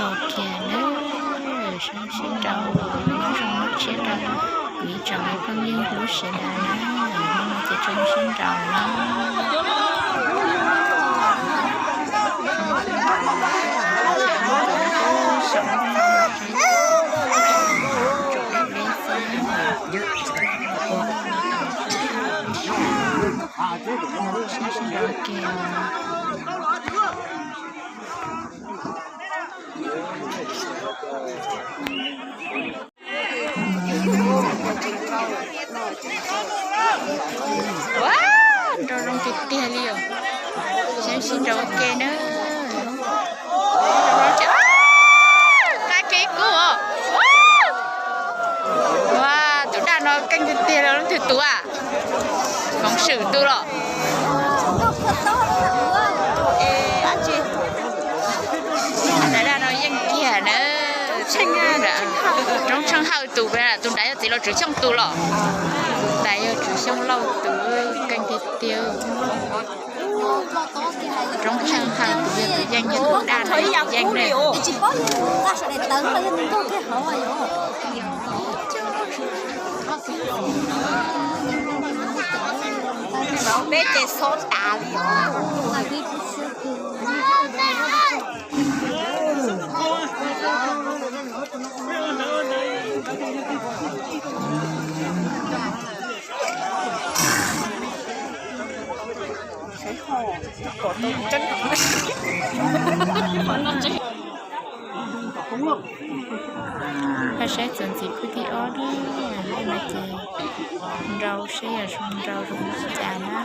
Kiag na, sib ntsib rau, nyob zoo nyob tshiab rau kuv ib tsoom phooj ywg lub sij hawm no na, hnub no ces sib ntsib rau na. Ua, nraum zoov tiag tiag li os. Sib ntsib rau ua ke na. Nqa kiag ib kub os. Ua, tus daj no keej tiag tiag los leej twg tus a? Hmoov Swm tus los? Tus daj no yeej kiag na. Roob Tsheej Hawj tus, tus nrad yog txiv laus Tswv Xyooj tus los? Tus nrad yog Tswv Xyooj Lauj tus, keej tiag tiag. Roob Tsheej Hawj tus yog tus yeej, yog tus daj no yog tus yeej na. Peb ces xob tas li os. Peb saib txuas ntxiv phub thib ob na, no ces nrau seb yog zoo nrau zoo li cas na.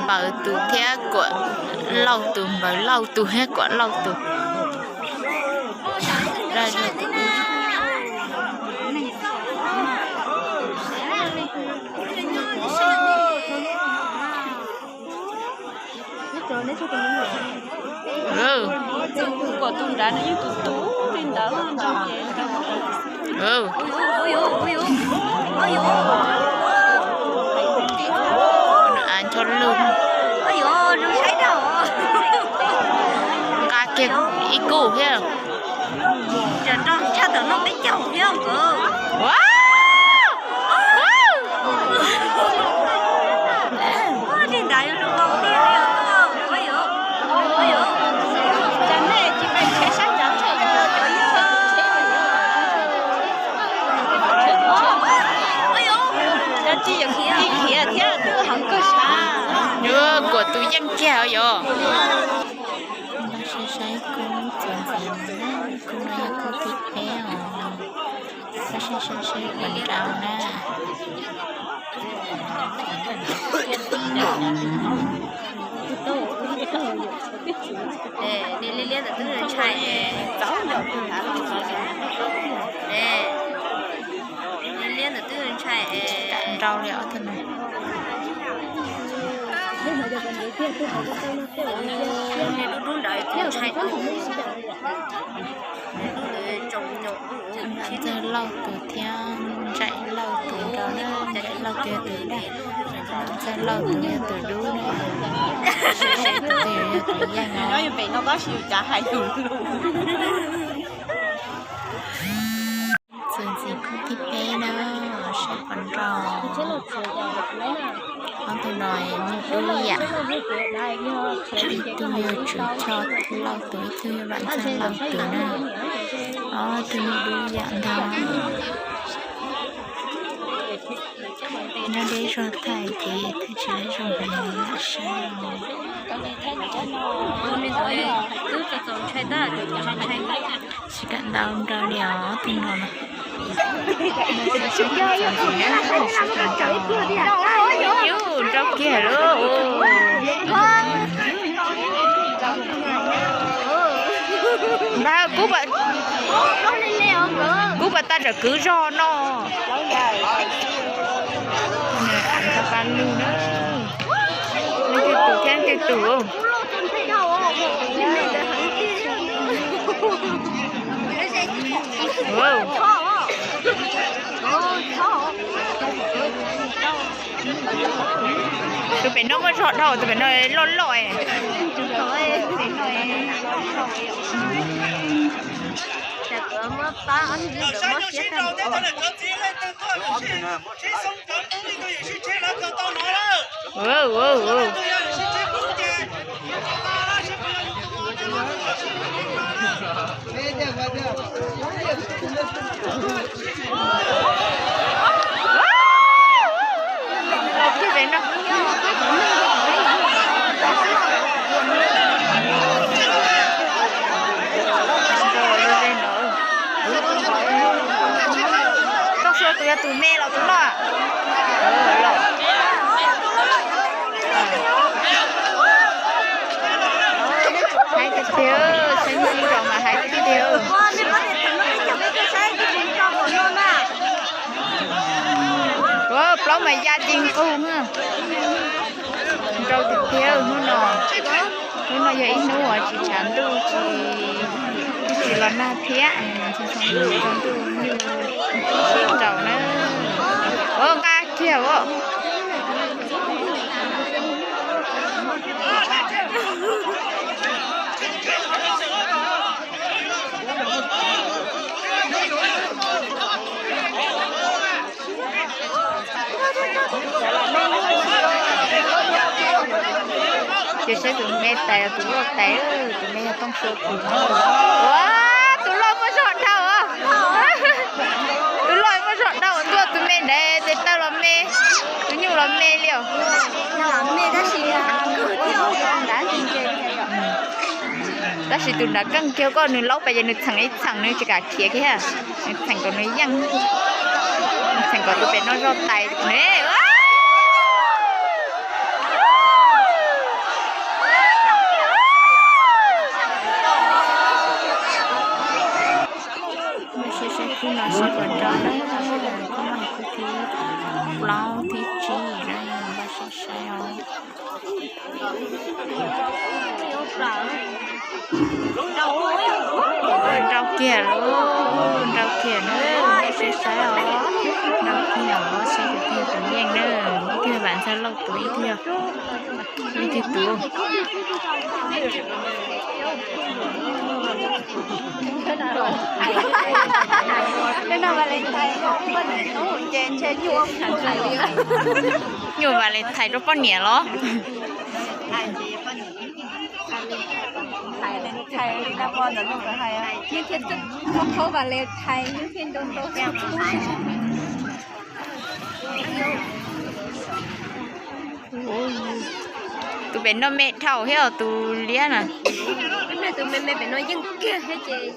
Npawg tus thiab Kuam Lauj tus, Npawg Lauj tus thiab Kuam Lauj tus. Kom tus nrad nws yeej tus tus li ntawd. Ncho lug. Nqa kiag ib kub thiab. Yuav Kuam tus yeej kiag yog. Saib saib kub txuas ntxiv, kub no yog kub thib peb os. Saib saib saib saib qhov nrau na. Nws liab liab ntawm twb ntshai. Nws liab ntawm twb ntshai. Nrau li ob tug no. Dub dub ntawd ntshai. Ntxawg Lauj tus thiab Ntsaim Lauj tus nrau na, Ntsaim Lauj tus yog tus daj, Ntxawg Lauj tus yog tus dub na. Saib saib tus twg yog tus yeej no. Txuas ntxiv kub thib peb na, saib qhov nrau. Ob tug no muaj dub yam, ib tug yog Tswv Xyooj Lauj tus, ib tug yog Vam Ntxawg Lauj tus na. Ob tug muaj dub yam ntag. Nyob deb zog thaij ces thaij tsis zoo heev, lam saib. Tsis kam ntau nrau li os, ob tug no. Nrau kiag lawm. Ntag, kub pas tas tsam kwv zog no. Av nrog pab lug na. Leej twg tus thiab leej twg tus. Wow. Tus pem no muaj zog dhau, tus pem no loj loj. Koj suav tus yog tus me los tus loj? Hais tiag tiag, saib nyob zoo mas hais tiag tiag. Ua plaub mas ya ci nqug na. Nrau tiag tiag hnub no. Hnub no yog ib hnub uas tsis tshav ntuj, tsis, tsis los nag thiab, tsis tshav ntuj, tsaus ntuj nws sib nraus na. Ua nqa kiag ua. Ces saib tus me tais, tus loj tais, tus me yog Tooj Sua tus. Ua, tus loj muaj zog dhau. Tus loj muaj zog dhau, ntuj, tus me nrad tes taw los me, tus nyuj los me li os. Tab sis tus nrad keej kiag, koj nws laub pes ces nws txheem ib txheem, nws tsis kam khiav kiag, nws txheem kom nws yeej, nws txheem kom tus pem no zog tais ne. Saib saib khub no saib puas nrau na, khub no khub thib plaub thib tsib na, npaj saib saib os. Nrau kiag lauj, nrau kiag na, saib saib os. Nrau kiag os, saib tus twg tus yeej na, ib tug Vam Ntxawg Lauj tus, ib tug, ib tug tus. Nyuj Valentine rau poj niam los? Tus pem no me dhau thiab os, tus liab na. Tus me me pem no yeej kiag thiab ces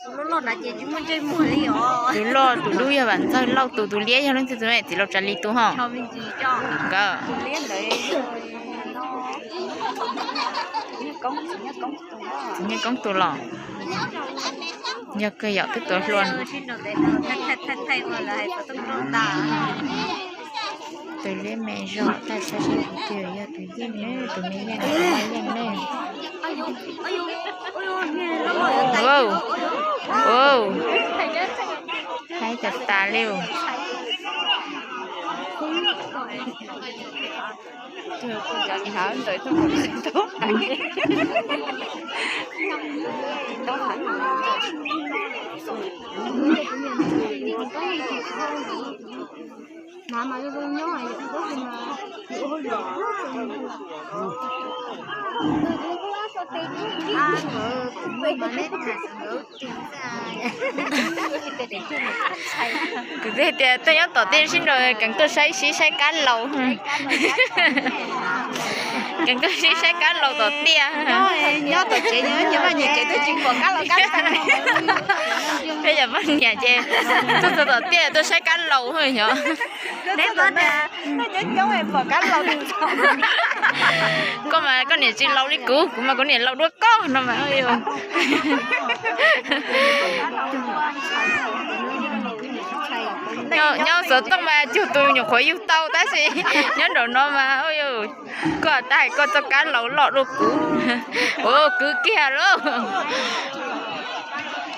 tus loj loj na ces tsis muaj ntsej muag li os. Tus loj tus dub yog Vam Ntxawg Lauj tus, tus liab yog leej twg tus me txiv Laus Tsav Lis tus ho. Nkawd. Txiv Nyiaj Koob tus los. Yog kawg yom, twb tuav hlua. Tus liab me zog, tab sis tus twg yog tus yeej ne, tus me yeej, tus me yeej ne. Wow, wow, haib tas tas li. Kuv twb tias tuaj nyob tom tiaj sib nraus, keev tuaj saib sib saib kab laus. Keev tuaj sib saib kab laus tom tiaj. Nyob tom tsev nyias vaj nyias tsev twb tsis pom kab laus kab tag. Peb yog poj niam ces tuaj txog tom tiaj tuaj saib kab laus yog. Koj mas koj niam tsis laus li kuv, kuv mas kuv niam laus dua koj no mas. Nyob xov tooj mas cuag tus nyuam qhuav yug tau tab sis nyob nraum no mas koj tas hais koj txoj kab laus loj dua kuv. Ua kwv kiag lauj.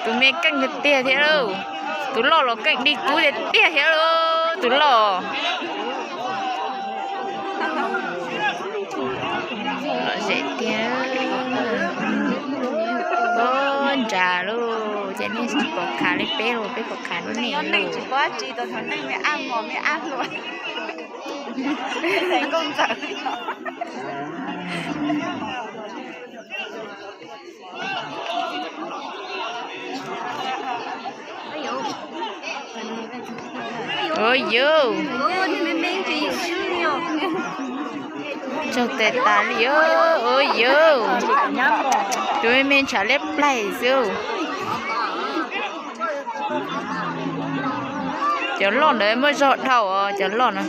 Tus me keej tiag tiag thiab lauj. Tus loj los keej dig kub tiag tiag thiab lauj tus loj. Tiag, poob nrad lauj, ces nej tsis pom khav li peb lauj, peb pom khav dua nej lauj. Ua yus, tsaug tes tas li, ua yus, tus me me ntshav liab plaig xwb. Cov loj ntawd muaj zog dhau os, cov loj no.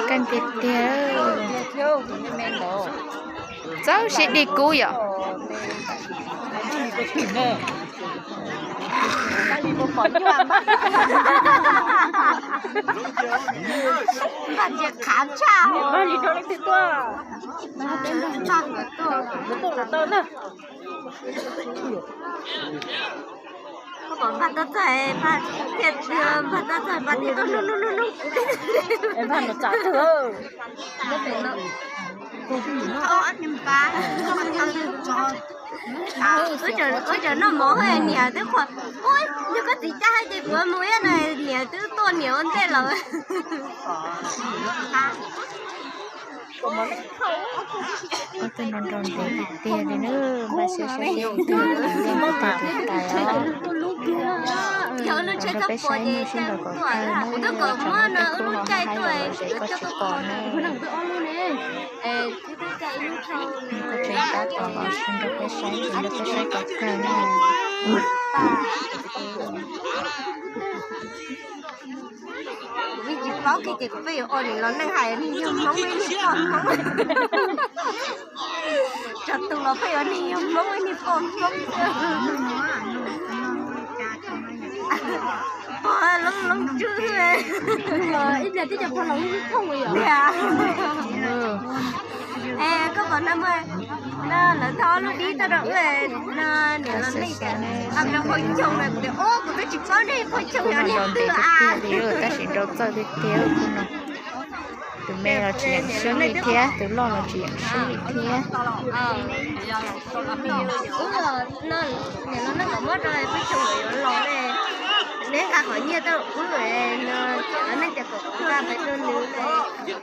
Keej tiag tiag. Txawb siab dig kub yom. Npaj tau txais, npaj tau txais, npaj tias tuaj nug nug nug nug. Npaj nws tsam twg. Ua cas noj mov niam twb qhuas, ua yog koj txiv caj hais tias kuv mus ib na, niam twb tuaj niam ua ntej lawm. Ua tej no nrau ntev tiag tiag li na, npaj siab siab tiag tiag, tus yeej tiag tus tais os. Nrog peb saib nyuj sib nraus kom kawg na, tsob qub no haj hais los los zem koj tsis pom na. Koj tseem tab tom los sib nrog peb saib, nrog peb saib kom kawg na. Kuv yeej tsis paub kiag ces kuv pheej yuav ua niam laus neej hais niag yawg Hmoob ib niag poj Hmoob. Txhua tus los pheej yuav niag yawg Hmoob ib niag poj Hmoob. Pog loob loob tswb. Ib pliag twb cov pog laus lub thooj tiag. Es koj pom no, no lawv thauj ob lub dib tuaj rau wb no, niam laus neej tias, a, pog Choo na, kuv tias, o, kuv twb tsis paub nej pog Choo yog niag twg a. Tab sis nrau txawj tiag tiag khub no. Tus me los tsis yeem swb li thiab, tus loj los tsis yeem swb li thiab. Niam laus neej kom muab rau pog Choo yuav los ne, neb nqa qhov nyiaj tuaj wb no, laus neej tias kom kuv nqa pais rau nws,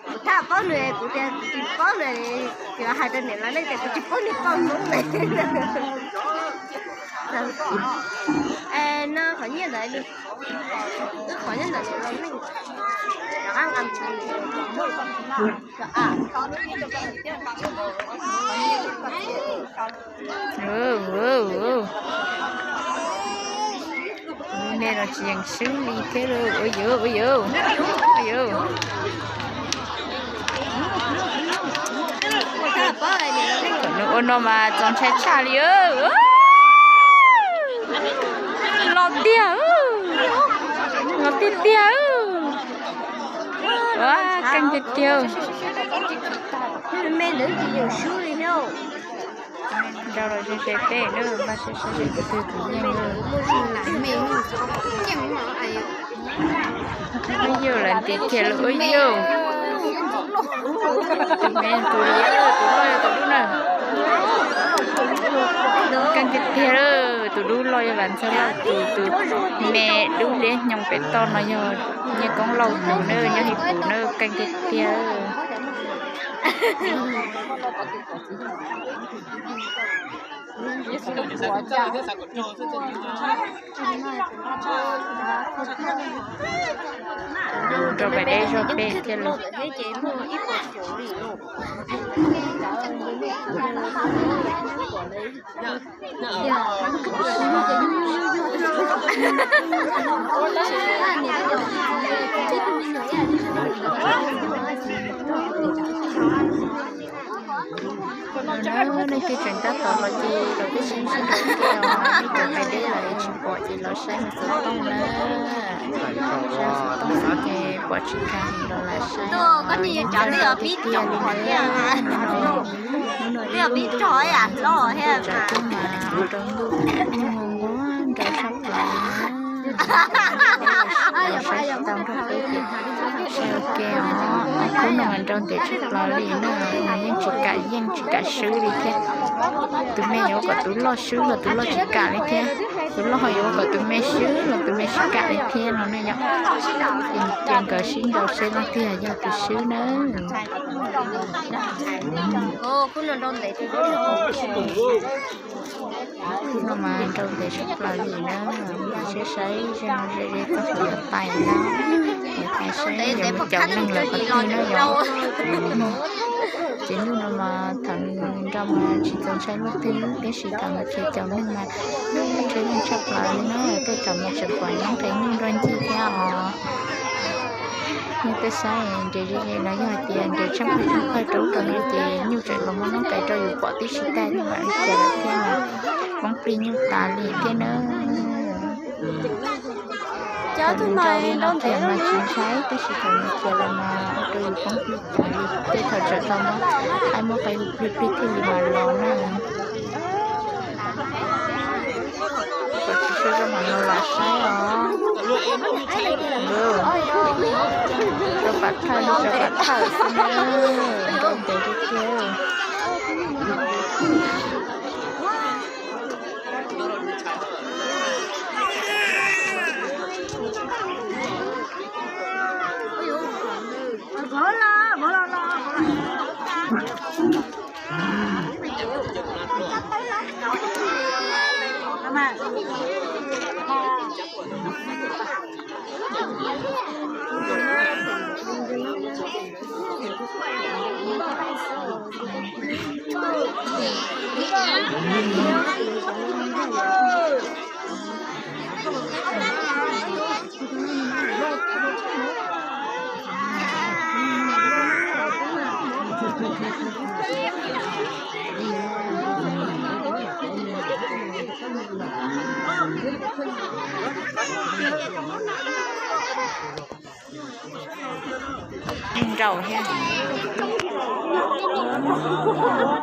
kuv thaj paub nws, kuv tias kuv tsis paub nws, kuv hais rau niam laus neej tias kuv tsis paub niag poj Hmoob ne. Es no qhov nyiaj ntawd, wb qhov nyiaj ntawd niam laus neej rov qab nqa mus. Nej los tsis yeem swb li thiab lauj, ua yuav, ua yuav, ua yuav. Thaum nws ua no mas txaus ntshai tshaj li. Los tiag, los tiag tiag. Ua keej tiag tiag. Me ntawd tsis yeem swb li thiab. Nrau los ze ze peb na, npaj siab saib seb tus twg tus yeej na. Ua yus, lawv nti kiag lawm ua yus. Tus me tus liab, tus loj yog tus dub na. Keej tiag tiag, tus dub loj yog Vam Ntxawg Lauj, tus, tus me dub liab nyoos pem toj no yog Nyiaj Koob Lauj tus na, nyob Hib Pus na, keej tiag tiag. Rau pem deb zog pem thiaj li. Nej twb tseem tab tom los ces los peb sib ntsib rau kev os, nej cov pais deb lawm tsis pom ces los saib hauv xov tooj na. Saib hauv xov tooj xwb ces pom tsis kheev los lam saib. Coj nej ncaj ncees tiag tiag li na. Hnub no ib hnub twb tsam twb mas rau ntuj nquag nquag nrau sab plaws li na. Saib tsis tau nrog peb ces saib ua ke os. Khub no mas nrau ntev tshaj plaws li na, yeej tsis kam yeej tsis kam swb li thiab. Tus me yuav ua kom tus loj swb los tus loj tsis kam li thiab, tus loj ho yuav ua kom tus me swb los tus me tsis kam li thiab no ne yom. Ces nkawd sib nrau seb leej twg yog tus swb na. Khub no mas nrau ntev tshaj plaws li na, saib saib ze no ze ze txog kuv yuav tais na, yuav tais saib yuav mus caum neeg lawm qhov twg na yom. Ces hnub no mas thaum nws nrau mas tsis txaus ntshai leej twg, tiam sis thaum nws khiav caum neeg mas ntshe yeej tshaj plaws li na, tej thaum mas tseem pom nyob nqe nyuj nrog ncig thiab os. Nej peb saib nres ze ze no yog hais tias nres tsheej phawj tsheej phawj rau rau no ces nyuj tseem los muab noob qes rau yus pom tib si tag thiab mas li cas lawm thiab mas poob plig nyuj tas li thiab na. Thaum nws nrau li no kiag mas tsis ntshai, tab sis thaum nws khiav lawm mas ua rau yus poob plig tas li, tej thaum tseem tau muab qaib muab qe hu plig plig thiaj li mam los na. Kom tsis tshua zoo mam no los saib os. Rau pam thawj li rau pam thawj xwb na, nrau ntev tiag tiag. Nrau thiab.